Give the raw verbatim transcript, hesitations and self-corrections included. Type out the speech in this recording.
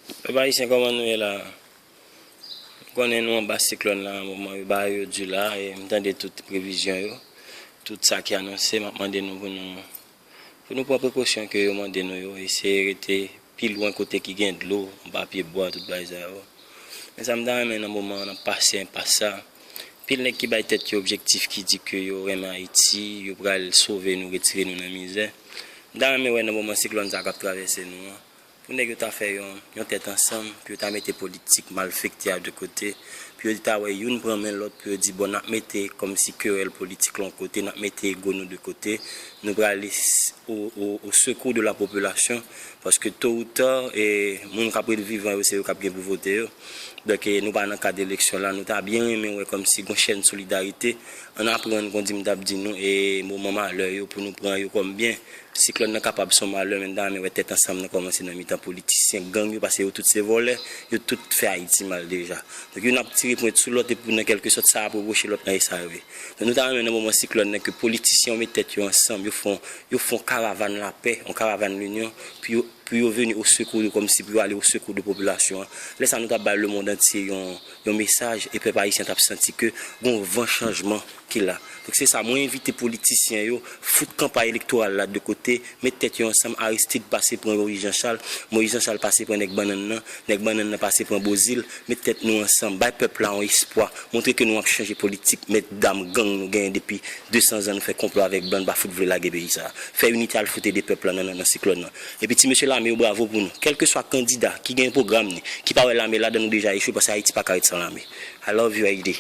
Pèp ayisyen, kòman nou ye la? M konnen nou anba siklòn la, moman yo ba yo di la, e m tande tout previzyon yo, tout sa ki anonse, m ap mande nou pou nou, pou nou pran prekosyon ke yo mande nou yo, eseye rete pi lwen kote ki gen dlo, anba pye bwa, tout bagay sa yo. Men sa m ta renmen nan moman an, n ap pase enpas sa. Pil nèg ki bay tèt yo objektif ki di ke yo renmen Ayiti, yo pral sove nou, retire nou nan mizè. M ta renmen wè nan moman siklòn sa k ap travèse nou an, pou nèg yo ta fè yon, yon tèt ansanm, pou yo ta mete politik malfektè a de kote, pou yo ta wè youn pran men lòt, pou yo di, bon, n ap mete kòmsi kerèl politik lan yon kote, n ap mete ego nou de kote, nou prale s- o, o, o sekou de la popilasyon, paske to ou ta, e, moun k ap ret vivan yo, se yo k ap gen pou vote yo. Donk, e, nou pa nan kad eleksyon la, nou ta byen renmen wè kòmsi gon chèn solidarite, ann aprann, kon di m t ap di nou, e, moman malè yo, pou nou pran yo kòm byen. Siklòn nan kapab se yon malè, men n ta renmen wè tèt ansanm nan kòmanse nan mitan politisyen, gang yo, paske yo tout se vòlè, yo tout fè Ayiti mal deja. Donk, youn ap tire pwent sou lòt, epi nan kèlke sòt, sa ap repwoche lòt nan S A V. Donk, nou ta renmen nan moman siklòn nan ke politisyen yo met tèt yo ansanm, yo fè yon, yo fè yon karavàn lapè, yon karavàn linyon, pou yo, pou yo vini o sekou de, kòmsi pou yo ale o sekou de popilasyon an. Lè sa, nou t ap bay lemonn antye yon, yon mesaj, e pèp ayisyen t ap santi ke gon van chanjman ki la. Donk, se sa, mwen envite politisyen yo, fout kanpay elektoral la de kote, met tèt yo ansanm, Aristide pase pran Moyiz Janchal, Moyiz Janchal pase pran nèg bannann nan, nèg bannann nan pase pran Bozil, met tèt nou ansanm, bay pèp la yon espwa, montre ke nou ap chanje politik, mèt dam gang nou genyen depi de san zan, nou fè konplo avèk blan, n pa fout vle lage peyi sa. Fè inite al fout ede pèp la nan, nan, nan siklòn nan. Epi ti mesye lame yo, bravo pou nou. Kèlkeswa kandida ki gen pwogram li, ki pa wè lame ladan, nou deja echwe, paske Ayiti pa ka ret san lame. I love you, A I D.